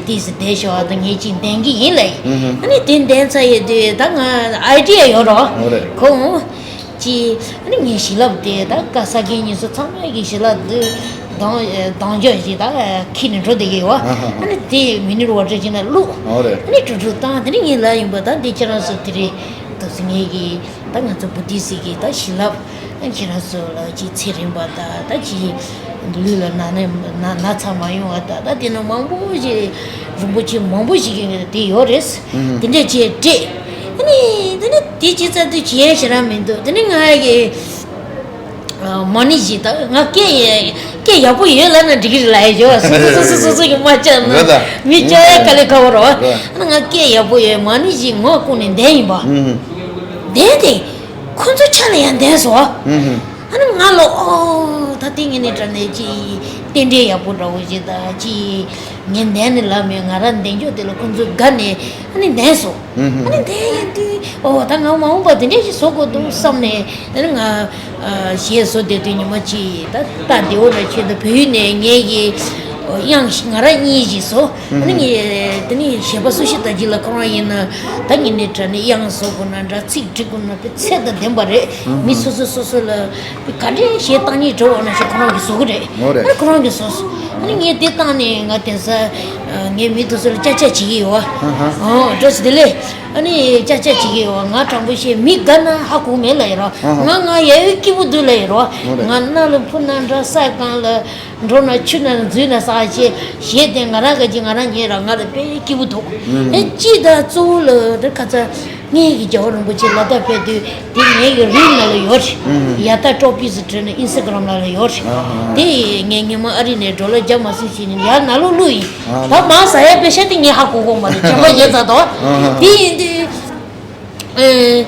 དེས་བསྡད་ཤོག་ད་ངས་ཅིག་འདེང་གི་ཡིན་ལབ་ཡིན། ཨ་ནི་དེ་འདེང་ཚར་ཡས་དུས་ད་ང་ཨའི་ཌི་ཡ་ཡོད་རོ། ཁོང་། ཅི། ཨ་ནི་ངའི་ཞལ་ལག་དེ་ད་ཀ་ས་ཀྱི་ཉིས་སུ་ཚང་མ་གི་ཞལ་ལག་དེ་གདང་གདང་འཇོག་ཞིག་ད་ཁྱེར་ནས་འགྲོ་བསྡད་ཀྱི་ཡོད། ཨ་ནི་དེ་མི་ནི་རུ་བ་ཏྲ་ཅིག་ན་བླུགས། ཨ་ནི་གྲུ་གྲུ་བཏང་དེ་ནི་ངའི་ལག་ཡིན་པ་ད་འདི་ཁྱེད་རང་ཚོ་དེ་རེད། ད་སི་ངའི་གི་ད་ང་ཚོ་བུ་དི་སི་གི་ད་ཞལ་ལག་ཨ་ཁྱེད་རང་ཚོ་ལ་ཅི་ཚེ་རིང་བ་ད་ད་ཅི་ལུས་ལ་ན་ནས་ན་ན་ཚ་མ་ཡོང་བ་ད་ད་དེ་ན་མང་པོ་ཞིག་རིན་པོ་ཆེ་མང་པོ་ཞིག་གི་དེ་ཡོད་རེད། དེ་འདྲས་བྱས་སྤྲད། ཨ་ནི་དེ་ནི་དེ་ཅི་ཙམ་དུ་བྱས་ཞེ་ར་མི་འདུག་དེ་ནི་ང་གི་མ་ཎི་ཞིག་ད་ང་སྐད་ཡ་སྐད་ཡག་པོ་ཡོད་ལབ་ན་འགྲིག་གི་རེད་ལབ་ཡ་ཞོ། སོ་སོ་སོ་སོ་སོ་སོ་གི་མ་བྱས་ན་ཡོད་ད། མི་བྱ་ཡ་དཀའ་ལས་ཁག་པོ་རེད་བ། ཨ་ནི་ང་སྐད་ཡག་པོ་ཡོད་མ་ཎི་ཞིག་ངོ་བསྐུར་ནས་བསྡད་ཡིན་པ། བསྡད་དེ་ཁོ་ཚོ་ཆ་ལ་ཡང་བསྡད་སོང་། ཨ་ནི་ང་ལ་ཨོ་ད་དེ་ངས་ནས་དྲན་ནས་ཅི་རྟེན་འབྲེལ་ཡག་པོ་འདྲ་བོ་ཞིག་ད་ཅི་ངས་འདན་ནས་ལབ་མེད། ང་རང་འདན་རྒྱུ་དེ་ལ་ཁོ་ཚོས་དགའ་ནས་ཨ་ནི་འདན་སོང་། ཨ་ནི་འདན་ཡིན་དུས་ཨོ་ད་ང་མ་འོངས་པ་དེ་འདྲས་ཞིག་བཟོ་དགོས་འདུག་བསམ་ནས་ཨ་ནི་ང་གཞས་བཟོ་བསྡད་དུས་ཉི་མ་གཅིག་ད་ད་དེ་འོ་ན་ཁྱེད་ད་བོད་ཡུལ་ནས་ངས་ཀྱི་དབྱངས་ང་རང་གཉིས་ཞིག་བཟོ། ཨ་ནི་ངས་དེ་ནས་གཞས་པ་སུ་ཞིག་ད་ཅི་ལ་ཁོ་རང་ཡིན་ན་ད་ངས་ནས་དྲ་ནས་དབྱངས་བཟོ་དགོས་ན་འདྲ་ཚིག་འབྲི་དགོས་ན་དཔེ་ཚད་དང་ལྡན་པ་རེད། མི་སོ་སོ་སོ་སོ་ལ་ག་འདྲའི་གཞས་བཏང་སྙིང་བྲོ་བ་ན་ཞིག་ཁོ་རང་གིས་བཟོ་གི་རེད། འོ་རེད། ཨ་ཁོ་རང་གིས་བཟོ་སོང་། ཨ་ནི་ངས་དེ་བཏང་ནས་ང་དེང་སང་ངའི་མི་དེ་ཚོ་ལ་ཅ་ཅ་བྱེད་ཀྱི་ཡོད། ཨ་འགྲོ་སི་དེ་ལས་ཨ་ནི་ཅ་ཅ་བྱེད་ཀྱི་ཡོད། ང་དྲང་པོ་བཤད་མི་དགའ་ན་ཧ་གོ་མེད་ལ་ཡོད་ར། ང་ང་ཡ་ཡོད་སྐྱིད་པོ་འདུག་ལ་ཡོད་ར། ང་གནའ་ལ་ཕུ་ན་འདྲ་ས་གང་ལ། འགྲོ་ན་ཆུ་ན་འཛུལ་ན་ས་ཆེ་གཞས་དེ་ང་རང་ག་ཅི་ང་རང་ཉན་ར་ང་ལ་དཔེ་སྐྱིད་པོ་འདུག་ཨེ་ཅི་ད་གཙོ་བོ་ལ་དེ་ཁ་ཚ་ངེད་ཀྱི་རྒྱལ་བ་རིན་པོ་ཆེ་ལ་དྭགས་ཕེབས་དུས་དེ་ངེད་ཀྱི་རིལ་ནང་ལ་ཡོད་རེད། ཡ་ད་ཀྲོ་པི་སི་བྲིས་ནས་ཨིན་སི་ཊ་གྷ་རམ་ནང་ལ་ཡོད་རེད། དེ་ངས་སྔོན་མ་ཨ་རི་ནས་ཌོ་ལར་བརྒྱ་མ་ཟིན་ཞིག་ནས་ཡར་ནང་ལོགས་བླུགས་ཡིན། ད་མང་ཟ་ཡ་པེ་ཤ་དེ་ངས་ཧ་གོ་གོ་མ་རེད། བྱམས་པ་རྒྱལ་ཚ་དོ། དེ་ཡིན་དུས། ཨེ།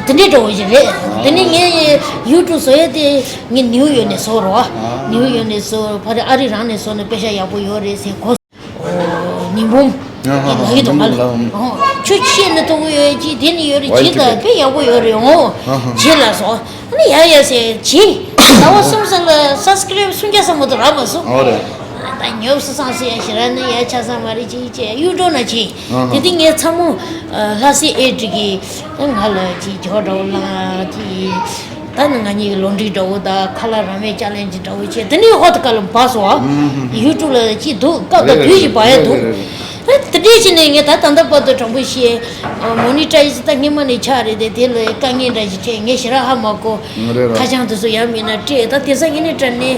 དེ་འདྲའི་འདྲ་བོ་ཞིག་རེད། དེ་ནས་ངས་ཡུ་ཊུབ་བཟོ་ཡ་དེ་ངས་ནིའུ་ཡོག་ནས་བཟོ་རོ། ནིའུ་ཡོག་ནས་བཟོ་ཕ་རི་ཨ་རི་རང་ནས་བཟོ་ན་དཔེ་ཤ་ཡག་པོ་ཡོད་རེད་ཟེར་གོ། ཉི་འབུམ། ཨ་ཧ་ལ་ཡི་དོ་ང་ལ། ཉི་འབུམ་ལ། ཁྱོད་ཤེས་ན་ཐུག་གི་ཡོད་ཅི་དེ་ནི་ཡོད་རེད་ཇི་ལྟར་དཔེ་ཡག་པོ་ཡོད་རེད་འོ། ཇི་ལ་སོ། ཨ་ནི་ཡ་ཡ་ཟེར་ཇི། ཟླ་བ་གསུམ་ཙམ་ལ་སབ་སི་ཀ་རེབ་སུམ་བརྒྱ་ཙམ་མ་གཏོགས་རག་མ་སོང་། ཨོ་རེད། ད་ཉོབ་སུ་སང་སེ་ཞེ་ར་ནི་ཡ་ཆ་ས་མ་རེད་ཅི་ཅི་ཡུ་འགྲོ་ན་ཅི། དེ་དེ་ངས་ཚ་མོ་ལྷ་སའི་ཨེ་ཀྲི་གི་ང་ལ་ཅི་ཇོ་འདྲ་བོ་ལ་ཅི། ད་ནི་ང་གཉིས་ཀྱི་ལོ་འདྲི་འདྲ་བོ་དང་ཁ་ལག་རང་མེད་ཅ་ལན་ཇི་འདྲ་བོ་བྱས་དེ་ནི་ཧོ་ད་ཀ་ལ་བ་སོ། ཡུ་ཊུབ་ལ་ཅི་འདུག་སྐབས་དང་དུས་ཀྱི་བ་ཡ་འདུག་ད་དེ་འདྲས་བྱས་ནས་ངས་ད་ད་ལྟ་བར་དུ་དྲང་པོ་བཤད། མོ་ནི་ཊའི་ཛི་ད་སྔོན་མ་ནས་ཆགས་རེད་དེ་དེ་ལ་དཀའ་ངལ་འདྲ་ཞིག་འཕྲད་ངས་ཞེ་དྲག་ཧ་མ་གོ། ཁ་བྱང་དེ་ཚོ་ཡང་མིན་ན་སྤྲད་ད་དེང་སང་ངས་ནས་དྲན་ནས།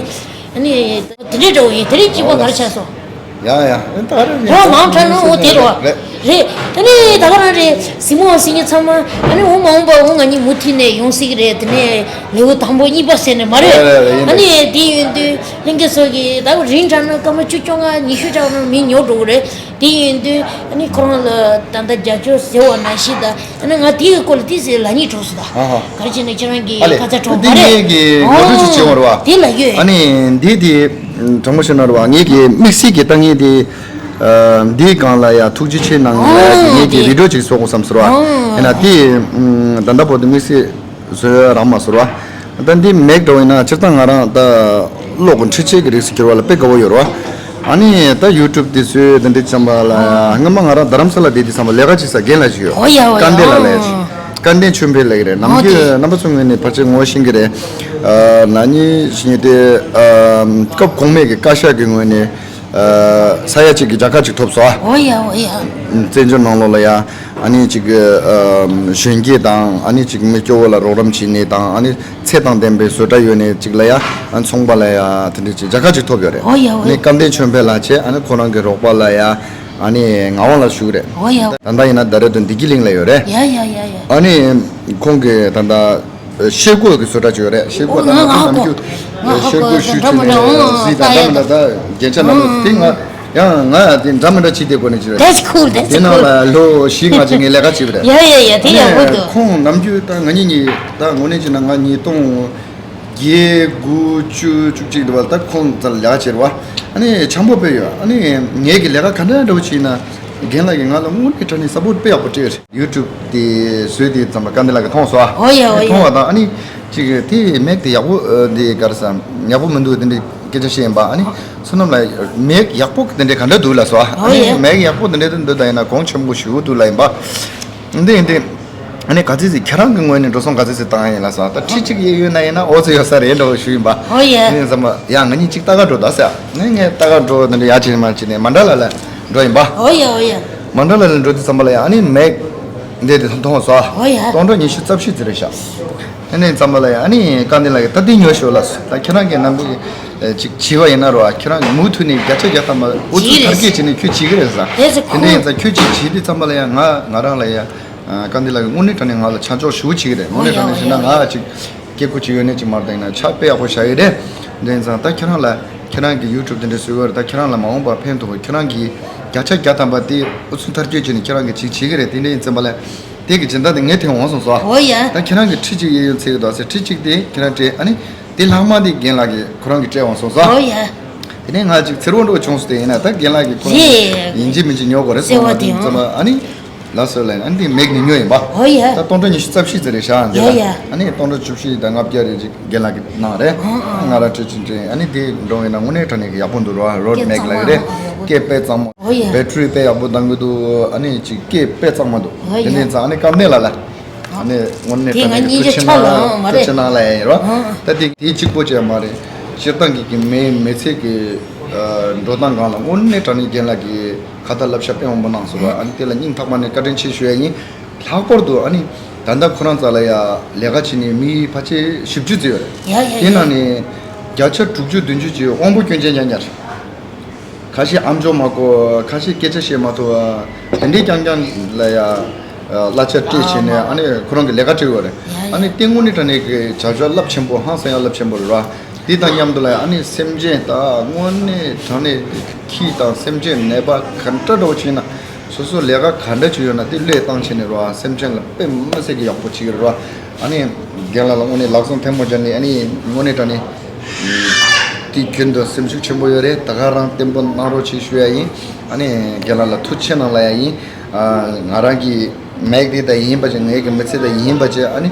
ཨ་ནི། དེ་འདྲའི་འདྲ་བོ་ཡིན་དེ་རིང་གཅིག་པ་ག་རེ་ཆགས་སོང་། ཡ་ཡ་ཨེ་ད་རེ་རོ་མང་དྲགས་ནོ་འོ་དེ་རོ། རེད། དེ་ནས་ད་ག་རང་རེད་སྲིང་མོ་སྲིང་ཉི་ཚང་མ་ཨ་ནི་འོ་མ་འོངས་པ་འོ་ང་གཉིས་མུ་མཐུད་ནས་ཡོང་སྲིད་ཀྱི་རེད་དེ་ནས་ལེའུ་དང་པོ་གཉིས་པ་ཟེར་ནས་མ་རེད། རེད་རེད་ཡིན་ཨ་ནི་དེ་ཡིན་དུས་ལྷན་རྒྱས་ཚོ་གིས་ད་རིང་དྲགས་ན་སྐར་མ་བཅུ་བཅོ་ལྔ་ཉི་ཤུ་ཆགས་ན་མི་ཉོ་འགྲོ་གི་རེད། དེ་ཡིན་དུས་ཨ་ནི་ཁོ་རང་ལ་ད་ལྟ་རྒྱབ་སྐྱོར་ཟེར་བ་ནང་བཞིན་ད་ཨ་ནི་ང་དེའི་སྐོར་ལ་དེ་ཟེར་ལ་ཉིད་གྲོགས་སུ་ད། ཨ་ཧ། ག་རེ་བྱས་ན་ཁྱེད་རང་གི་ཨ་ལས་ཁ་ཚ་གྲོགས་མ་རེད། འདི་ངེད་ཀྱི་ངོ་སྤྲོད་ཅིག་བྱེད་དགོས་རེད་བ། དེ་ལ་ཡོད། ཨ་ནི་འདི་དེ་ དྲང་པོ་བཤད་ན་རེད་བ། ངེད་ཀྱི་དམིགས་བསལ་གྱི་ལྟ་ངན་དེ། ཨ། འདིའི་སྒང་ལ་ཡ་ཐུགས་རྗེ་ཆེ་གནང་ངེད་ཀྱི་བི་ཌིའོ་ཅིག་བཟོ་དགོས་བསམ་ཟེར་བ། ཡིན་ན་དེ་ད་ལྟ་བར་དུ་དམིགས་བསལ་བཟོ་ཡ་རག་མ་སོང་བ། ད་འདི་མེག་འདྲ་བོ་ཡིན་ན་སྤྱིར་བཏང་ང་རང་ད་གློག་གི་འཕྲུལ་ཆས་ཀྱི་རིགས་སུ་གྱུར་བ་ལ་དཔེ་དགའ་བོ་ཡོད་རེད་བ། ཨ་ནི་ད་ཡུ་ཊུབ་དེ་ཚོའི་དེ་འདྲ་བྱས་པ་ལ་སྔོན་མ་ང་རང་རྡ་རམ་ས་ལ་བསྡད་དུས་ཙམ་པ་ལས་ཀ་བྱེད་ས་རྒན་ལགས་ཅིག་ཡོད། ཨོ་ཡ་ཨོ་ཡ། སྐལ་ལྡན་ལགས་ལབ་ཡ་ཅིག་ཨང་། སྐལ་ལྡན་ཆོས་འཕེལ་ལབ་ཀྱི་རེད། ནམ་ཨོ་རྒྱུན་དེ། རྣམ་པ་ཚོ་ངོས་ནས་ཕལ་ཆེར་ངོ་ཤེས་ཀྱི་རེད། ཨ། ན་ནིང་ཞིག་ནས་དེ། ཨ། སྐབས་གོང་མའི་གི་བཀའ་ཤག་གི་ངོས་ནས། ཨ། ས་ཡ་གཅིག་གི་མཇལ་ཁ་ཅིག་ཐོབ་སོང་། ཨོ་ཡ་ཨོ་ཡ། བཙན་བྱོལ་ནང་ལོགས་ལ་ཡ། ཨ་ནི་ཅིག་ཨ། གཞོན་སྐྱེས་དང་ཨ་ནི་ཅིག་མི་སྐྱོ་བོ་ལ་རོགས་རམ་བྱེད་ནི་དང་། ཨ་ནི་ཚད་དང་ལྡན་པའི་བཟོ་གྲྭ་ཡོད་ནི་ཅིག་ལ་ཡ། ཨ། ཚོང་པ་ལ་ཡ་དེ་འདྲ་ཅིག་མཇལ་ཁ་ཅིག་ཐོབ་ཡོད་རེད། ཨོ་ཡ་ཨོ་ཡ། ཨ་ནི་སྐལ་ལྡན་ཆོས་འཕེལ་ལགས་བྱས། ཨ་ནི་ཁོ་རང་གི་རོགས་པ་ལ་ཡ། ཨ་ནི་ངག་དབང་ལགས་ཞུ་གི་རེད། ཨོ་ཡ། ད་ལྟ་ཡིན་ན་ད་རེད་དུ་བདེ་སྐྱིད་གླིང་ལ་ཡོད་རེད། ཡ་ཡ་ཡ་ཡ། ཨ་ནི་ཁོང་གི་ད་ལྟ་ཤེལ་སྒོ་གི་བཟོ་གྲྭ་ཅིག་ཡོད་རེད། ཤེལ་སྒོ་ད་ལྟ་ང་ནམ་རྒྱུན་ཤེལ་སྒོ་ཞུ་བྱས་ནས་གཟིགས་དང་འདྲ་མི་འདྲ། ད་རྒྱན་ཆ་ནང་ལ་དེ་ང་ཡང་ང་ཡང་དེ་འདྲ་མི་འདྲ་བྱས་དེ་སྒོ་ནས་ཅིག་རེད། That's cool, that's cool. དེ་ནང་ལ་ལོ་བཞི་ལྔ་ཅིག་ངས་ལས་ཀ་བྱས་པ་རེད། ཡ་ཡ་ཡ། དེ་ཡག་པོ་འདུག་ཁོང་ནམ་རྒྱུན་ད་ང་གཉིས་གཉིས་ད་དངོས་གནས་བྱས་ན་ང་ཉིས་སྟོང་བརྒྱད་དགུ་བཅུ་བཅུ་གཅིག་དུ་བ་ད་ཁོང་རྩ་ལས་ཀ་བྱེད་རེད་བ། ཨ་ནི་འཆམ་པོ་དཔེ་ཡོད། ཨ་ནི་ངེད་ཀྱི་ལས་ཀ་ག་འདྲ་འདྲ་བོ་བྱས་ན་རྒན་ལགས་ཀྱིས་ང་ལ་དངོས་གནས་དྲང་གནས་སཔོར་ཊི་དཔེ་ཡག་པོ་སྤྲད་ཡོད་རེད། ཡུ་ཊུབ་དེ་བཟོས་དེ་ཙམ་པ་སྐལ་ལྡན་ལགས་ཀྱིས་མཐོང་སོང་ཨ། ཨོ་ཡ་ཨོ་ཡ། མཐོང་བ་དང་ཨ་ནི་ཅིག་དེ་མེག་དེ་ཡག་པོ་ཨ། དེ་ག་རེ་ཟ་ཡག་པོ་མི་འདུག་དེ་འདྲའི་སྐད་ཆ་བཤད་ཡིན་པ། ཨ་ནི་བསོད་ནམས་ལགས་མེག་ཡག་པོ་དེ་འདྲའི་ག་འདྲ་འདུག་ལབ་སོང་ཨ། ཨ་ཨོ་ནི་ཡ། མེག་ཡག་པོ་དེ་འདྲའི་འདུག་ད་ཡིན་ན་གོང་ཆེན་པོ་ཞུ་འདུག་ལབ་ཡིན་པ། འདི་ཡིན་དེ། ཨ་ནི་ག་ཚོད་ཅིག་ཁྱེད་རང་གི་ངོས་ནས་འགྲོ་སོང་ག་ཚོད་ཅིག་བཏང་ཡ་ཡིན་ལབ་སོང་། ད་ཁྲི་གཅིག་གཡས་གཡོན་ན་ཡིན་ན་ཨོ་ཙི་ཡོད་ས་རེད་འདྲ་བོ་ཞུ་ཡིན་པ། ཨོ་ཡ། ཨ་ནི་ཙམ་པ་ཡ་ང་གཉིས་གཅིག་ལྟ་ག་འགྲོ་ད་ཟེར། ངས་ངས་ལྟ་ག་འགྲོ་ནི་འདྲ་ཡ་ཅིག་མ་བྱས་ནས་མན་དྲ་ལ་ལ་འགྲོ་ཡིན་པ། ཨོ་ཡ་ཨོ་ཡ། མན་དྲ་ལ་ལ་འགྲོ་དུས་ཙམ་པ་ལ་ཡ་ཨ་ནི་མེག་འདི་དེ་མཐོང་སོང་། ཨོ་ཡ། སྟོང་ཕྲག་ཉི་ཤུ་རྩ་བཞི་ཙམ་རེད་ཤག་ཨ་ནི་ཙམ་པ་ལ་ཡ་ཨ་ནི་སྐལ་ལྡན་ལགས་ཀྱིས་ད་འདི་ཉོ་ཤོག་ལབ་སོང་། ད་ཁྱེད་རང་གིས་ནམ་རྒྱུན་ཅིག་བྱས་པ་ཡིན་ན་རོ། ཁྱེད་རང་གིས་མུ་མཐུད་ནས་བརྒྱ་ཆ་བརྒྱ་ཐམ་པ་ཨུ་ཚུགས་མཐར་སྐྱེལ་བྱས་ནས་ཁྱོད་བྱེད་ཀྱི་རེད་ཟེར། དེ་འདྲ་ཡིན་ཙང་ཁྱོད་ཅིག་བྱེད་དུས་ཙམ་པ་ལ་ཡ་ང་ང་རང་ལ་ཡ། ཨ། སྐལ་ལྡན་ལགས་ཀྱིས་དངོས་གནས་དྲང་གནས་ང་ལ་ཆ་འཇོག་ཞེ་པོ་བྱེད་ཀྱི་རེད། དངོས་གནས་དྲང་གནས་བྱས་ན་ང་ཅིག་སྐད་ཁུ་ཅིག་ཡོད་ནས་ཅིག་མར་བཏང་ན་ཆ་དཔེ་ཡག་པོ་བཞག་ཡོད་རེད། དེ་ཡིན་ཙང་ད་ཁྱེད་རང་ལ་ཁྱེད་རང་གི་ཡུ་ཊུབ་དེ་འདྲ་བཟོས་པར་ད་ཁྱེད་རང་ལ་མ་འོངས་པར་ཕན་ཐོགས། ཁྱེད་རང་གིས་བརྒྱ་ཆ་བརྒྱ་ཐམ་པ་དེ་ཨུ་ཚུགས་མཐར་སྐྱེལ་བྱས་ནས་ཁྱེད་རང་གིས་ཅིག་བྱེད་ཀྱི་རེད། དེ་འདྲ་ཡིན་ཙམ་པ་ལ་དེ་གི་སྦྱིན་བདག་དེ་ངས་ཐོན་འོང་སོང་སོ། ཨོ་ཡ། ད་ཁྱེད་རང་གིས་ཁྲི་གཅིག་གཡས་གཡོན་འཚོལ་གྱི་འདུག་ཟེར། ཁྲི་གཅིག་དེ་ཁྱེད་རང་སྤྲད། ཨ་ནི་དེ་ལྷག་མ་དེ་རྒན་ལགས་ཀྱིས་ཁོ་རང་གིས་སྤྲད་འོང་སོང་སོ། ཨོ་ཡ། དེ་ནས་ང་ཅིག་འཚེར་བོ་འདྲ་བོ་བྱུང་སོང་། དེ་ཡིན་ན་ད་རྒན་ལགས་ཀྱིས་ཁོ་རང་རེད། ཡིན་གཅིག་མིན་གཅིག་ཉོ་དགོས་རེད་གསུངས་པ་དེ་ཙམ་པ། ཨ་ནི་ལགས་སོ་ལབ་ནས་ཨ་ནི་དེ་མེག་ནས་ཉོས་ཡིན་པ། ཨོ་ཡ། ད་སྟོང་ཕྲག་ཉི་ཤུ་རྩ་བཞི་ཙམ་རེད་ཤག་འདི་ལ། ཡ་ཡ། ཨ་ནི་སྟོང་ཕྲག་བཅུ་བཞི་དང་ལྔ་བརྒྱ་རེ་ཅིག་རྒན་ལགས་ཀྱིས་གནང་རེད། ཨ་ཨ། ང་རང་སྤྲད་ཅིང་སྤྲད། ཨ་ནི་དེ་འགྲོ་བས་ན་དངོས་གནས་དྲང་གནས་ཀྱི་ཡག་པོ་འདུག་ར། རོཌ་མེག་ལབ་ཀྱི་རེད། སྐད་དཔེ་གཙང་མ། ཨོ་ཡ། བེ་ཊི་རི་དཔེ་ཡག་པོ་འདང་གི་འདུག་ཨ་ནི་ཅིག་སྐད་དཔེ་གཙང་མ་འདུག་ཨོ་ཡ། དེ་ནས་ཙང་ཨ་ནི་སྐལ་ལྡན་ལགས་ལ། ཨ་ནི་དངོས་གནས་དྲང་གནས་ཀྱི་ཐུགས་རྗེ་གནང་། ཐུགས་རྗེ་གནང་ལབ་ཡ་ཡིན་ར། ཨ་ཨ། ད་དེ་དེ་གཅིག་པོ་ཅིག་མ་རེད། སྤྱིར་བཏང་གི་གི་མི་མི་ཚེ་གི་ཨ་འགྲོ་སྟངས་སྒང་ལ་དངོས་གནས་དྲང་གནས་རྒན་ལགས་ཀྱིས་ཁ་ཏ་བསླབ་བྱ་དཔེ་མང་པོ་གནང་སོང་བ། ཨ་ནི་དེ་ལ་སྙིང་ཐག་པ་ནས་བཀའ་དྲིན་ཆེ་ཞུ་ཡ་ཡིན། ལྷག་པར་དུ་ཨ་ནི་ད་ལྟ་ཁོ་རང་རྩ་ལ་ཡ་ལས་ཀ་བྱེད་མཁན་མི་ཕལ་ཆེར་བཞི་བཅུ་ཙམ་ཡོད་རེད། ཡ་ཡ། དེ་ཡ་ནང་ནས་བརྒྱ་ཆ་དྲུག་ཅུ་བདུན་ཅུ་ཅིག་དབང་པོ་སྐྱོན་ཅན་རྐྱང་རྐྱང་རེད། ཁ་ཤས་ཨམ་ཅོག་མ་གོ། ཁ་ཤས་སྐད་ཆ་བཤད་མ་ཐུབ་པ། དེ་འདྲའི་རྐྱང་རྐྱང་ལ་ཡ་གླ་ཆ་སྤྲད་བྱས་ནས་ཨ་ནི་ཁོ་རང་གི་ལས་ཀ་སྤྲད་ཡོད་རེད། ཡ་ཡ། ཨ་ནི་དེ་དངོས་གནས་དྲང་གནས་ཀྱི་བྱ་བྱ་རླབས་ཆེན་པོ། ཧང་སང་ཡ་རླབས་ཆེན་པོ་རེད་ར། དེ་དང་མཉམ་དུ་ལ་ཡ་ཨ་ནི་སེམས་ཅན་ད་དངོས་གནས་དྲང་གནས་ཁྱི་དང་སེམས་ཅན་ནད་པ་ག་འདྲ་འདྲ་བོ་བྱས་ན། སོ་སོ་ལས་ཀ་ག་འདྲ་བྱས་ཡོད་ན་དེ་བློས་བཏང་བྱས་ནས་རོ། སེམས་ཅན་ལ་དཔེ་མི་སྲིད་ཀྱི་ཡག་པོ་བྱེད་ཀྱི་རེད་རོ། ཨ་ནི་རྒན་ལགས་ལ་དངོས་གནས་ལག་ཟུང་ཐལ་མོ་སྦྱར་ནས། ཨ་ནི་དངོས་གནས་དྲང་གནས་དེ་རྒྱུན་དུ་སེམས་ཤུགས་ཆེན་པོ་ཡོད་རེད། ད་ག་རང་བརྟན་པོ་གནང་རོགས་བྱེད་ཞུ་ཡ་ཡིན། ཨ་ནི་རྒན་ལགས་ལ་ཐུགས་རྗེ་གནང་ལབ་ཡ་ཡིན། ཨ། ང་རང་གི་མེག་དེ་ད་ཡིན་པ་བྱས། ངའི་གི་མི་ཚེ་ད་ཡིན་པ་བྱས། ཨ་ནི་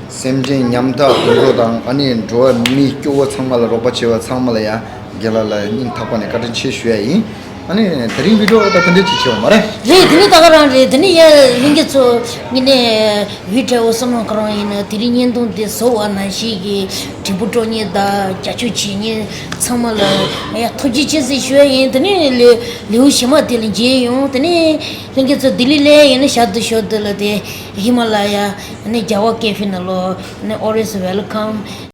སེམས་ཅན་ཉམ་ཐག་དུད་འགྲོ་དང་། ཨ་ནི་འགྲོ་བ་མི་སྐྱོ་བོ་ཚང་མ་ལ་རོགས་པ་བྱེད་པ་ཚང་མ་ལ་ཡ་རྒན་ལགས་ལ་སྙིང་ཐག་པ་ནས་བཀའ་དྲིན་ཆེ་ཞུ་ཡ་ཡིན། ཨ་ནི་དེ་རིང་བི་ཌིའོ་ད་དེ་འདྲས་ཅིག་བྱས་པ་མ་རེད། རེད། དེ་ནི་ད་ག་རང་རེད། དེ་ནི་ཡ་ལྷན་རྒྱས་ཚོ་ངེད་ནས་བི་ཌིའོ་བསམ་བློ་ག་རང་ཡིན་ན། དེ་རིང་བརྙན་ཐུང་དེ་བཟོ་བ་ནང་བཞིན་གྱི་དྲིལ་བུ་དཀྲོལ་མཁན་དང་རྒྱབ་སྐྱོར་བྱེད་མཁན་ཚང་མ་ལ་ཡ་ཐུགས་རྗེ་ཆེ་ཟེར་ཞུ་ཡ་ཡིན། དེ་ནི་ལེའུ་ལེའུ་གཞན་མ་དེ་ལ་མཇལ་ཡོང་། དེ་ནི་ལྷན་རྒྱས་ཚོ་ལྡི་ལི་སླེབས་ཡིན་ན་ཞག་འདི་ཞོགས་འདི་ལ་དེ་ཧི་མ་ལ་ཡ་ནི་རྒྱལ་བ་ཀེ་ཧྥེ་ནང་ལོགས་ནི་always welcome།